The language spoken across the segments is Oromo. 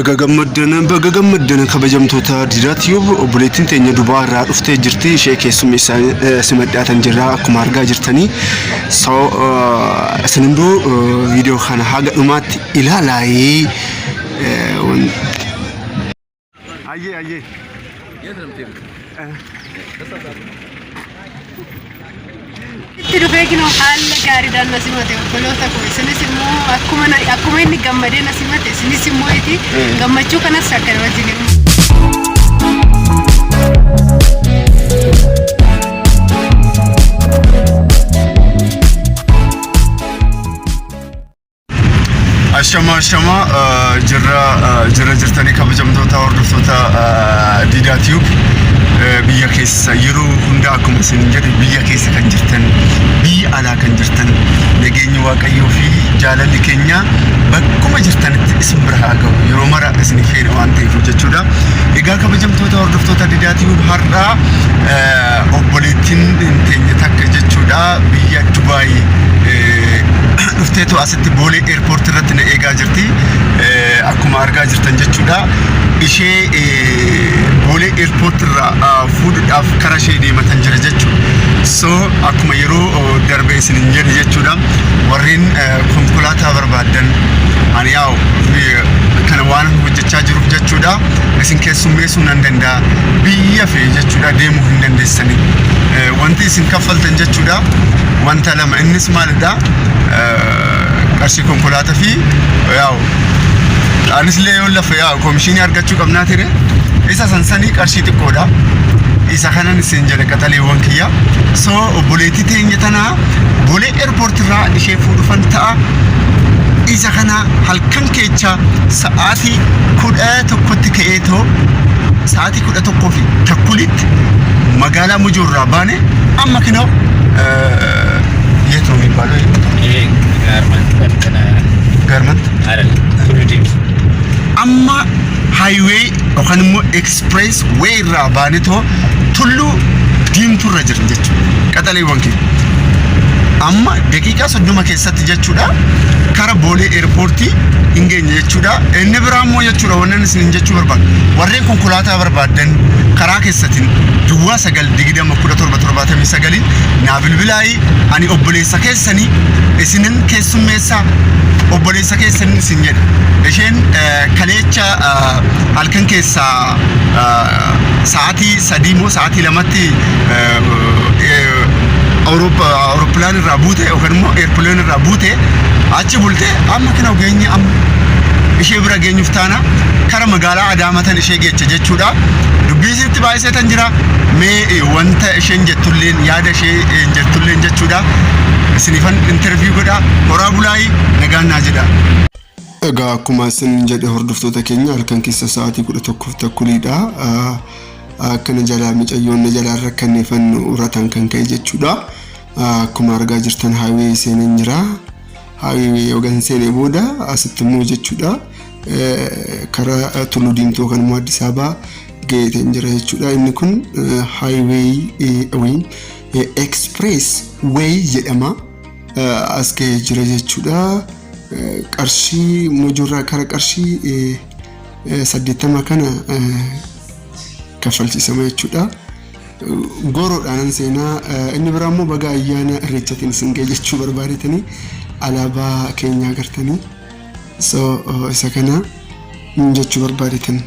Baga gammaddan baga gammaddan kabajamtoota Diidaa Tube obboleettiin teenya Dubaa irraa dhuftee jirti ishee keessummeessaa simadhaatan jirra akkuma argaa jirtanii so isin hunduu viidiyoo kana haga dhumaatti ilaalaayii. Ayyee ayyee. Itti dhufee kinoo haala gaariidhaan na simate obboloota koo isinis immoo akkuma na- akkuma inni gammadee na simate isinis immoo iti gammachuu kanas akka na wajjin hirmaattan. Ashama ashama jirra jirra jirtanii kabajamtoota hordoftoota Diidaa Tube biyya keessa yeroo hunda akkuma isin jedhe biyya keessa kan jirtan biyya alaa kan jirtan nageenyi waaqayyoo fi jaalalli keenya bakkuma jirtanitti isin bira haa ga'u yeroo mara isin feene waan ta'eef jechuudha. Egaa kabajamtoota hordoftoota Diidaa Tube har'a obboleettiin teenya takka jechuudha biyya Dubaay dhufteetu asitti Boolee Airport irratti na eegaa jirti. Akkuma argaa jirtan jechuudha. Ishee Boolee Airport irraa fuudhuudhaaf kara ishee deematan jira jechuudha. So akkuma yeroo darbe isin hin jedhe jechuudha. Warreen konkolaataa barbaaddan ani yaa'u kana waan hojjechaa jiruuf jechuudha. Isin keessummeessuu nan danda'a. Biyya fe'e jechuudha deemuu hin dandeessanii. Wanti isin kaffaltan jechuudha. Wanta lama innis maalidha? Qarshii konkolaataa fi yaa'u anis illee yoo lafa yaa'u komishinii argachuu qabnaa ture isa san sanii qarshii xiqqoodha. Isa kanan isin jedhe qaxaleewwan kiyya. So obboleettii teenya tanaa Boolee airport irraa ishee fuudhufan ta'a. Isa kana halkan keecha sa'aatii 11tti ka'eetoo sa'aatii 11 fi takkulitti magaalaa Mojoo irraa baane amma kinoo የት ነው የሚባለው? ይሄ ጋርመንት እንትን ጋርመንት አይደለም ቱሉ ዲምቱ። Amma highway yookaan immoo express way irraa baanetoo Tulluu Diimtuu irra jiran jechuudha. Qaxaleewwan keenya. Amma daqiiqaa 30 keessatti jechuudha kara Boolee airportii hin geenye jechuudha. Inni biraa immoo jechuudha wannan isin jechuu barbaadu. Warreen konkolaataa barbaaddan karaa keessatiin duwwaa 9 20 17 79 naa bilbilaayii ani obboleessa keessanii isinin keessummeessaa obboleessa keessan isin jedha. Isheen kaleecha halkan keessaa sa'aatii 3 moo sa'aatii 2tti awurooppilaan irraa buute yookaan immoo eerpileen irraa buute achi bulte amma kana geenye amma ishee bira geenyuuf taana kara magaalaa Adaamaa tan ishee geecha jechuudha. Dubbii isinitti baay'isee tan jira. Mee wanta isheen jettulleen yaada ishee jettulleen jechuudha. Isinifan interview godha. Horaa bulaayii nagaan naa jedha. Egaa akkuma isin jedhe hordoftoota keenya halkan keessa sa'aatii 11 takkuliidha. Akkana jalaa micayyoon na jalaa rakkanneefan urataan kan ka'e jechuudha. Akkuma argaa jirtan highway seeneen jira. Highway yookaan seenee booda asitti immoo jechuudha karaa Tulluu Diimtuu yookaan immoo Addis Ababaa ga'eeteen jira jechuudha. Inni kun highway wayin express way jedhama. As ga'ee jira jechuudha. Qarshii Mojoorraa kara qarshii 80 kana kaffalchiisama jechuudha. Gooroodhaanan seenaa inni biraa immoo baga ayyaana irreechatiin isin ga'e jechuu barbaadetanii alaabaa keenya agartanii so isa kana jechuu barbaadetan.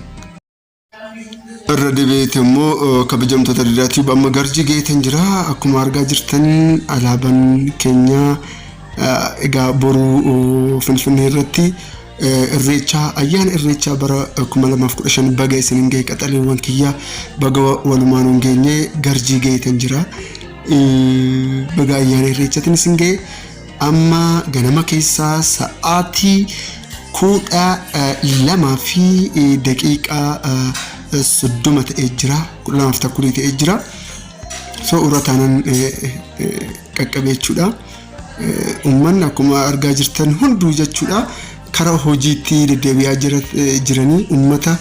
Irra deebi'eeti immoo kabajamtoota Diidaa Tube amma Garjii ga'eetan jira akkuma argaa jirtan alaabaan keenya egaa boruu Finfinnee irratti Irreechaa ayyaana Irreechaa bara 2015 baga isinin ga'e qaxaleewwan kiyya baga walumaan hin geenye Garjii ga'eetan jira. Baga ayyaana Irreechatiin isin ga'e amma ganama keessaa sa'aatii 12 fi daqiiqaa 30 ta'ee jira. 12 fi takkulii ta'ee jira. So ura taanan qaqqabe jechuudha. Uummanni akkuma argaa jirtan hunduu jechuudha kara hojiitti deddeebi'aa jiranii uummata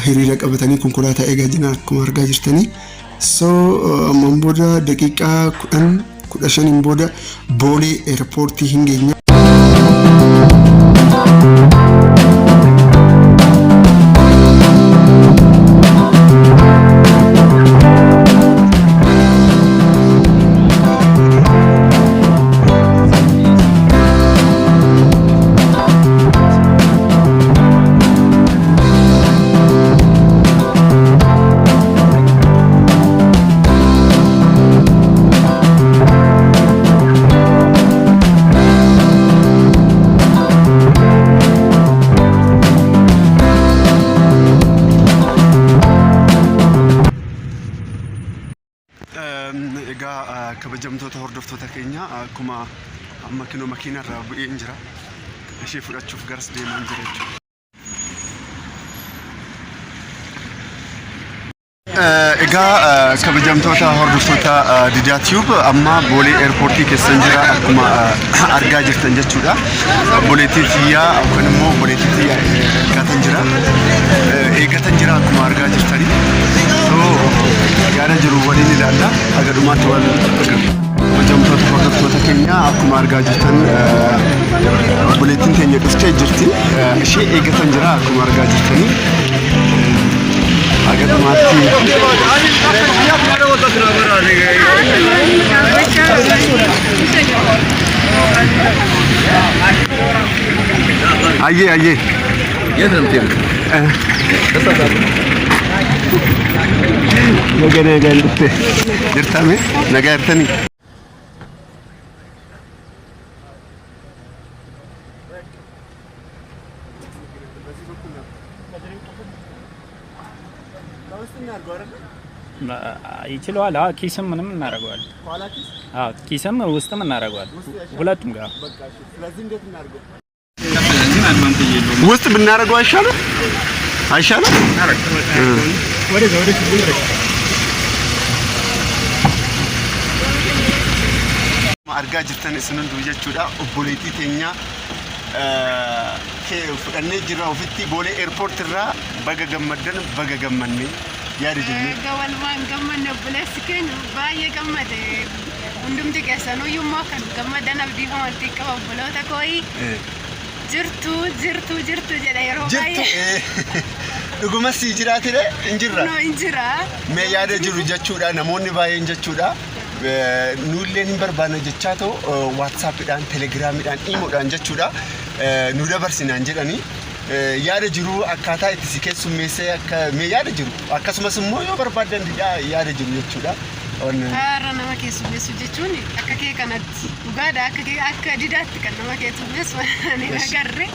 hiriira qabatanii konkolaataa eegaa jiran akkuma argaa jirtanii. So ammaan booda daqiiqaa 10 15n booda Boolee airportii hin geenya. Kabajamtoota hordoftoota keenya, akkuma amma kinoo makiina irraa bu'een jira. Ishee fudhachuuf garas deemaan jira jechuudha. Egaa kabajamtoota hordoftoota Didaa Tube, amma Boolee Airportii keessan jira akkuma argaa jirtan jechuudha. Obboleettii tiyyaa yookaan immoo obboleettii tiyyaa eeggatan jira. Eeggatan jira akkuma argaa jirtanii. So yaada jiru waliin ilaalla. Haga dhumaatti wal kabajamtoota hordoftoota keenya, akkuma argaa jirtan obboleettiin teenya dhuftee jirti. Ishee eeggatan jira akkuma argaa jirtanii. Haga dhumaatti. Ayyee, ayyee. የት ነው የምትሄዱት? Naga nagaan dhufte. Jirtame? Nagaa jirtanii? ይችለዋል። አዎ ኪስም ምንም እናደርገዋለን። አዎ ኪስም ውስጥም እናደርገዋለን። ሁለቱም ጋር። ግን advantage የለውም። ውስጥ ብናደርገው አይሻልም? አይሻልም? ወደዛ ወደ Argaa jirtan isin hunduu jechuudha, obboleettii teenya fudhannee jirra ofitti Boolee Airport irraa. Baga gammaddan, baga gammanne yaada jennee. Egaa walumaan gammanne. Obboleessi keenya baay'ee gammade. Hundumti keessan immoo kan gammadan abdii amantii qaba. Obboloota kooyi, jirtu, jirtu, jirtu jedha yeroo Jirtu. baay'ee. Dhuguma si jiraatire hin jirra. No, hin jira. Mee yaada jiru jechuudha, namoonni baay'een jechuudha. Nuulleen hin barbaanna jechaa ta'u WhatsAppiidhaan, Telegramiidhaan, Imoodhaan jechuudha nu dabarsinaan jedhanii yaada jiru akkaataa itti si keessummeessee akka mee yaada jiru, akkasumas immoo yoo barbaaddan didhaa yaada jiru jechuudha. Haara nama keessummeessu jechuun akka kee kanatti dhugaadha, akka kee akka didaatti kan nama keessummeessu ani hin agarre.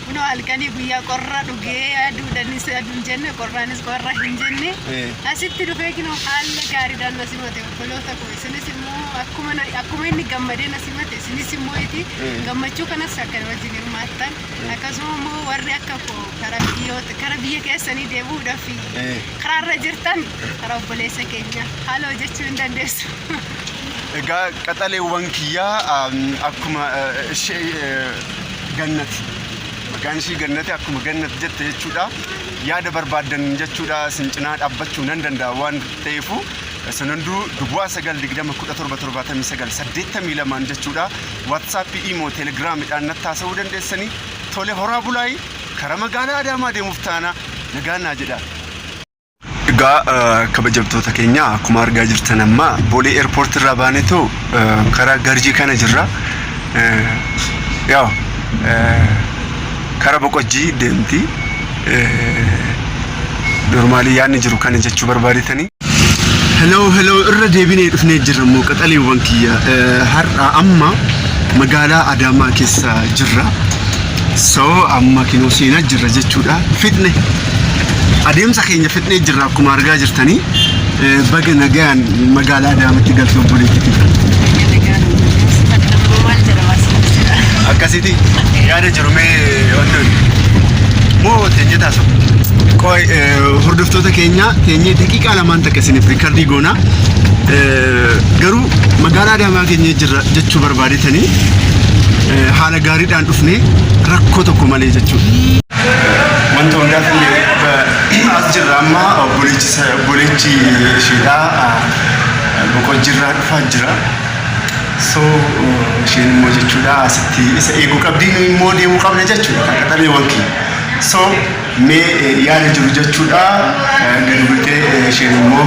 Kunoo halkanii guyyaa qorra dhugee, aduudhaanis aduu hin jenne, qorraanis qorra hin jenne. Asitti dhufee kinoo haala gaariidhaan na simate. Obboloota koo, isinis immoo akkuma inni gammadee na simate, isinis immoo iti gammachuu kanas akka wajjin hirmaattan, akkasuma immoo warri akka koo karaa biyyoota karaa biyya keessanii deebi'uudhaaf karaarra jirtan, karaa obboleessa keenya haala hojjechuu hin dandeessu. Egaa qaxaleewwan kiyyaa, akkuma ishee Gannati. Maqaan ishii Gannati, akkuma Gannati jette jechuudha. Yaada barbaaddan jechuudha isin cinaa dhaabbachuu nan danda'a waan ta'eefu isin hunduu 09 20 17 79 82 jechuudha. WhatsAppii, Imo, Telegramiidhaan natti haasa'uu dandeessanii. Tole, horaa bulaayi, karaa magaalaa Adaamaa deemuuf taana, nagaa naa jedha. Egaa kabajamtoota keenya, akkuma argaa jirtan amma Boolee Airport irraa baaneetoo karaa Garjii kana jirra. Yaa karaa Boqojjii deemti. Normally yaadni jiru kana jechuu barbaadetanii. Hello, hello, irra deebinee dhufnee jirra immoo qaxaleewwan kiyya, har'a amma magaalaa Adaamaa keessa jirra. So amma kinoo seenaa jirra jechuudha. Fixne. Adeemsa keenya fixnee jirra akkuma argaa jirtanii. Baga nagaan magaalaa Adaamaatti galte obboleettii. Maal jedhama? Akkasitti yaada jiru mee wanti moo teenyee taasisu. Qoy, hordoftoota keenya, teenyee daqiiqaa lamaan takka isiniif record goona. Garuu magaalaa Adaamaa keenya jirra jechuu barbaadetanii, haala gaariidhaan dhufnee rakkoo tokko malee jechuudha. Wanta hundaaf illee as jirra amma. Obboleechi isheedhaa Boqojjiirraa dhufaa jira. So isheen immoo jechuudha asitti isa eeguu qabdi, nu immoo deemuu qabna jechuudha kan qaxaleewwan kiyya. So mee yaada jiru jechuudha gadi bultee isheen immoo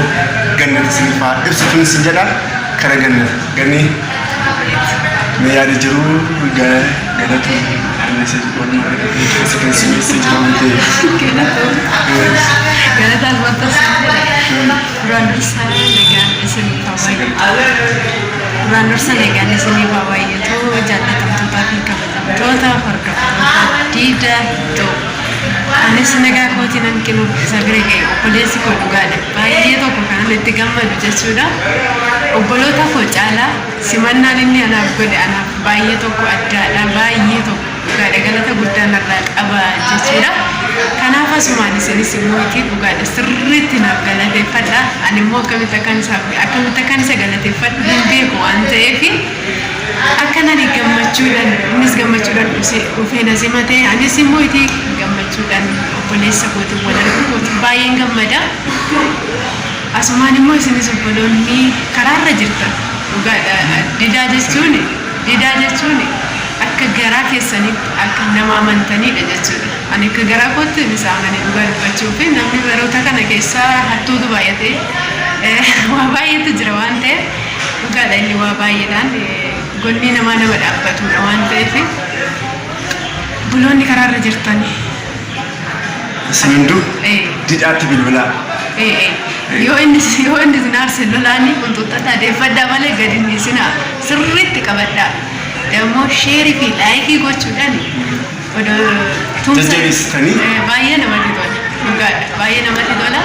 Gannati isiniif haa ibsituun isin jedha. Kara Gannati ganni mee yaada jiru galatu isa keessummeessee jira waan ta'eef. Galataan wanta duraan dursa nagaan isiniif haa baay'atu. Duraan dursa nagaan isiniif haa baay'atu, jaallatamtootaa fi kabajamtoota hordoftoota Diida Hittoo. Anis nagaa kootiin hanqinu isa bira ga'e. Obboleessi koo dhugaadha. Baay'ee tokko kanan itti gammadu jechuudha. Obboloota koo caalaa simannaan inni anaaf godhe anaaf baay'ee tokko addaadha. Baay'ee tokko dhugaadha. Galata guddaa narraa qaba jechuudha. Kanaaf asumaan isinis immoo itti dhugaadha sirriitti naaf galateeffadha. Ani immoo akkamitti akkan isa galateeffadhu hin beeku waan ta'eef, akkan ani gammachuudhaan, innis gammachuudhaan dhufee na simate, anis immoo itti gammachuudhaan obboleessa kootiin wal arguu kootiin baay'een gammada. Asumaan immoo isinis obboloonni karaarra jirtan, dhugaadha, didaa jechuun akka garaa keessanitti akka nama amantanidha jechuudha. Ani akka garaa kootti isa amane. Dhugaa dubbachuu fi namni baroota kana keessa hattuutu baay'ate, waa baay'eetu jira waan ta'eef, dhugaadha, inni waa baay'eedhaan gonni namaa nama dhaabbatudha waan ta'eef, obboloonni karaarra jirtan Isin hunduu didhaatti bilbilaa. Yoo inni isin aarse lolaanii qunxuxxataa deeffadhaa malee gadi hin dhiisinaa, sirriitti qabadhaa. Immoo share fi like gochuudhaan odoo tumsa Jajjabeessitanii? Baay'ee namatti tola, dhugaadha, baay'ee namatti tola.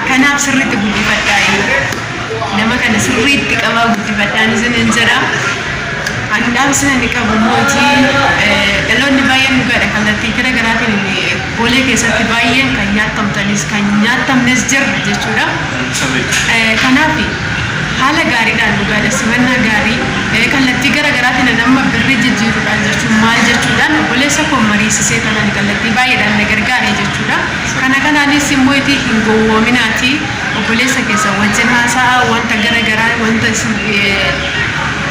Kanaaf sirriitti guddifadhaa, nama kana sirriitti qabaa guddifadhaan isinin jedha. Ani dhaamsa ani qabu mootii, dhaloonni baay'een dhugaadha kallattii gara garaatiin boolee keessatti baay'een kan nyaatamtanis kan nyaatamnes jirra jechuudha. Kanaaf haala gaariidhaan, dhugaadha, simannaa gaarii kallattii gara garaatiin amma birrii jijjiiruudhaan jechuun maal jechuudhaan obboleessa koo mariisisee tanaan kallattii baay'eedhaan na gargaare jechuudha. Kana kanaanis immoo itti hin gowwoominaati, obboleessa keessa wajjin haasa'aa, wanta gara garaa wanta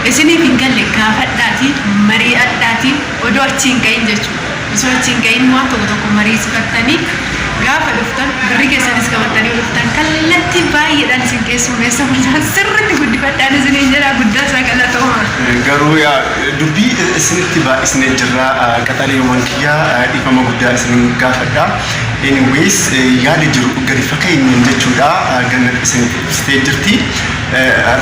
isiniif hin galle gaafadhaati, mari'adhaati, odoo achi hin gahin jechuudha. Osoo achi hin gahin waan tokko tokko mariisifattanii gaafa dhuftan, birrii keessanis qabattanii dhuftan, kallattii baay'eedhaan isin keessummeessa. Mucaan sirriitti guddifadhaan isiniin jedha. Guddaa isaa galatooma. Garuu yaa dubbii isinitti baay'isnee jirra, qaxaleewwan kiyyaa, dhiifama guddaa isin gaafadha. Anyways, yaada jiru gadi fakeenyaan jechuudha ganna isinitti ibsitee jirti.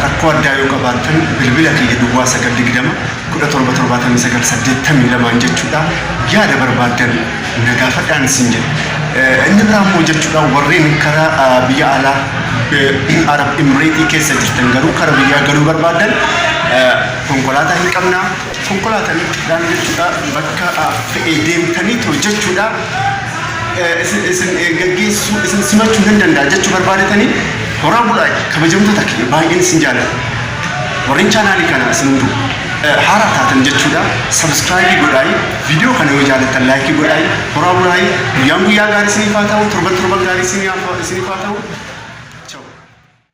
Rakkoo addaa yoo qabaattan bilbila kiyya 0920 17 79 82 jechuudha. Yaada barbaaddan na gaafadhaan isin jedha. Inni biraa immoo jechuudha, warreen karaa biyya alaa Arab Imireetii keessa jirtan garuu karaa biyyaa galuu barbaaddan, konkolaataa hin qabnaa, konkolaataadhaan jechuudha bakka fe'ee deemtaniitu jechuudha isin gaggeessuu, isin simachuu nan danda'a jechuu barbaadatanii, horaa bulaa. Kabajamtoota kiyya, baay'een isin jaalladha. Warreen chaanaalii kana isin hunduu haaraa taatan jechuudha subscribe godhaayi, viidiyoo kana yoo jaallattan like godhaayi. Horaa bulaayi. Guyyaan guyyaa gaarii isiniif haa ta'u, torban torban gaarii isiniif haa ta'u.